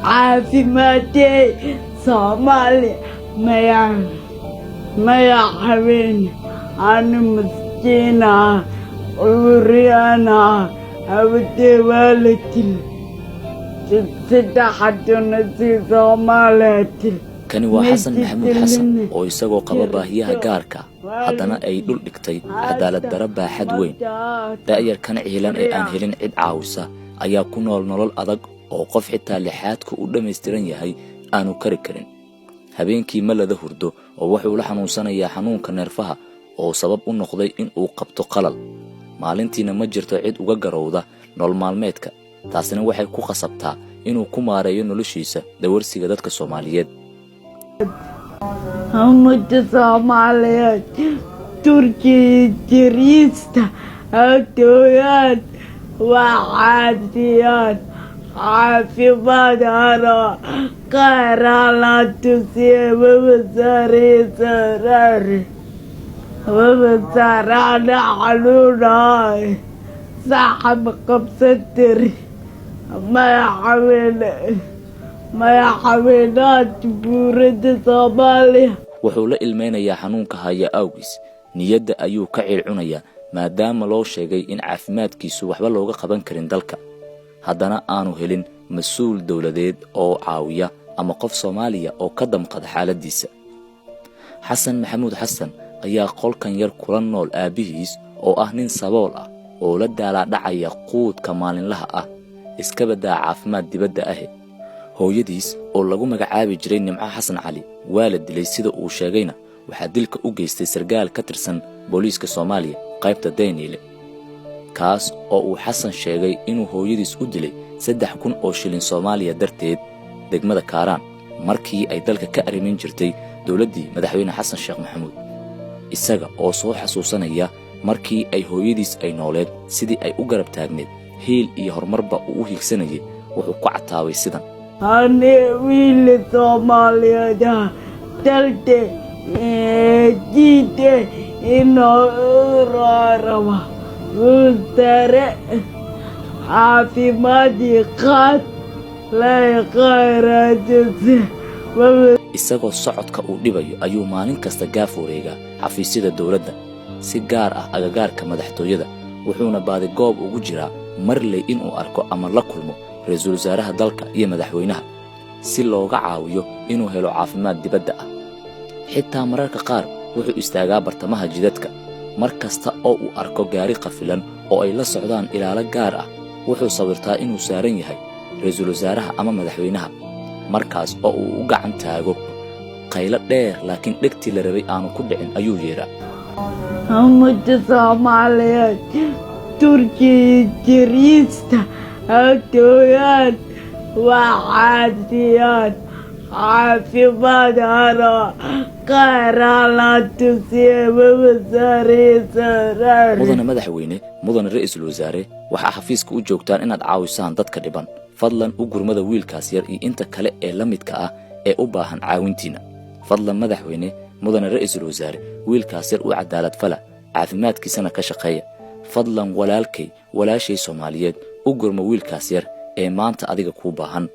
Caafimaadey Soomaaliya mayaa madaxweyne, ani maskiina curyana abadee waa la dil 3 si Soomaaliya dil. Kani waa Xasan Maxamuud Xasan oo isagoo qaba baahiyaha gaarka haddana ay dhul dhigtay cadaalad daro baaxad weyn. Da'yarkan ciilan ee aan helin cid caawisa ayaa ku nool nolol adag oo qof xitaa lixaadku u dhammaystiran yahay aanu kari karin. Habeenkii ma lada hurdo oo wuxuu la xanuunsanayaa xanuunka neerfaha oo sabab u noqday in uu qabto qalal. Maalintiina ma jirto cid uga garowda nolol maalmeedka, taasina waxay ku khasabtaa inuu ku maareeyo noloshiisa dawarsiga dadka Soomaaliyeed. Ummadda Soomaaliyeed, Turkiya jiriista adooyaan waa caadiyaan caafimaad haro qaaraa la tusiye mabasaariisaraare mabasaaraana xanuunaay saxa ma qabsan tiri. Madaxweyne, madaxweynaha Jamhuuriyadda Soomaaliya. Wuxuu la ilmaynayaa xanuunka haya awgiis. Niyadda ayuu ka ciil cunayaa maadaama loo sheegay in caafimaadkiisu waxba looga qaban karin dalka, haddana aanu helin mas-uul dowladeed oo caawiya ama qof Soomaaliya oo ka damqada xaaladdiisa. Xasan Maxamuud Xasan ayaa qolkan yar kula nool aabbihiis oo ah nin sabool ah oo la daalaadhacaya quudka maalinlaha ah, iska baddaa caafimaad dibadda ahe. Hooyadiis oo lagu magacaabi jiray Nimco Xasan Cali waa la dilay. Sida uu sheegayna, waxaa dilka u geystay sargaal ka tirsan booliiska Soomaaliya qaybta Dayniile, kaas oo uu Xasan sheegay inuu hooyadiis u dilay 3000 oo shilin Soomaaliya darteed degmada Kaaraan, markii ay dalka ka arrimin jirtay dowladdii Madaxweyne Xasan Sheekh Maxamuud. Isaga oo soo xasuusanaya markii ay hooyadiis ay nooleed sidii ay u garab taagneed, hiil iyo horumarba uu u hiigsanayay, wuxuu ku cataabay sidan: Ani wiil Soomaaliyeed dalte jiide inoo raba sare caafimaadii qaad laqaaraajise. Isagoo socodka uu dhibayo ayuu maalin kasta gaaf wareegaa xafiisyada dowladda, si gaar ah agagaarka madaxtooyada, wuxuuna baadigoob ugu jiraa marley inuu arko ama la kulmo ra-iisul wasaaraha dalka iyo madaxweynaha si looga caawiyo inuu helo caafimaad dibadda ah. Xitaa mararka qaar wuxuu istaagaa bartamaha jidadka. Mar kasta oo uu arko gaari qafilan oo ay la socdaan ilaalo gaar ah, wuxuu sawirtaa inuu saaran yahay ra-iisul wasaaraha ama madaxweynaha, markaas oo uu u gacan taago. Qaylo dheer laakiin dhegtii la rabay aanu ku dhicin ayuu yeedhaa. Ummadda Soomaaliyeed, Turkiya jiriista adooyaan waa caadiyaan caafimaad haro qaaraa la tusiye mabasaariisaraare. Mudane madaxweyne, mudane ra-iisul wasaare, waxaa xafiiska u joogtaan inaad caawisaan dadka dhiban. Fadlan u gurmada wiilkaas yar iyo inta kale ee la midka ah ee u baahan caawintiinna. Fadlan madaxweyne, mudane ra-iisul wasaare, wiilkaas yar u cadaalad fala, caafimaadkiisana ka shaqeeya. Fadlan walaalkay, walaashay Soomaaliyeed, u gurma wiilkaas yar ee maanta adiga kuu baahan.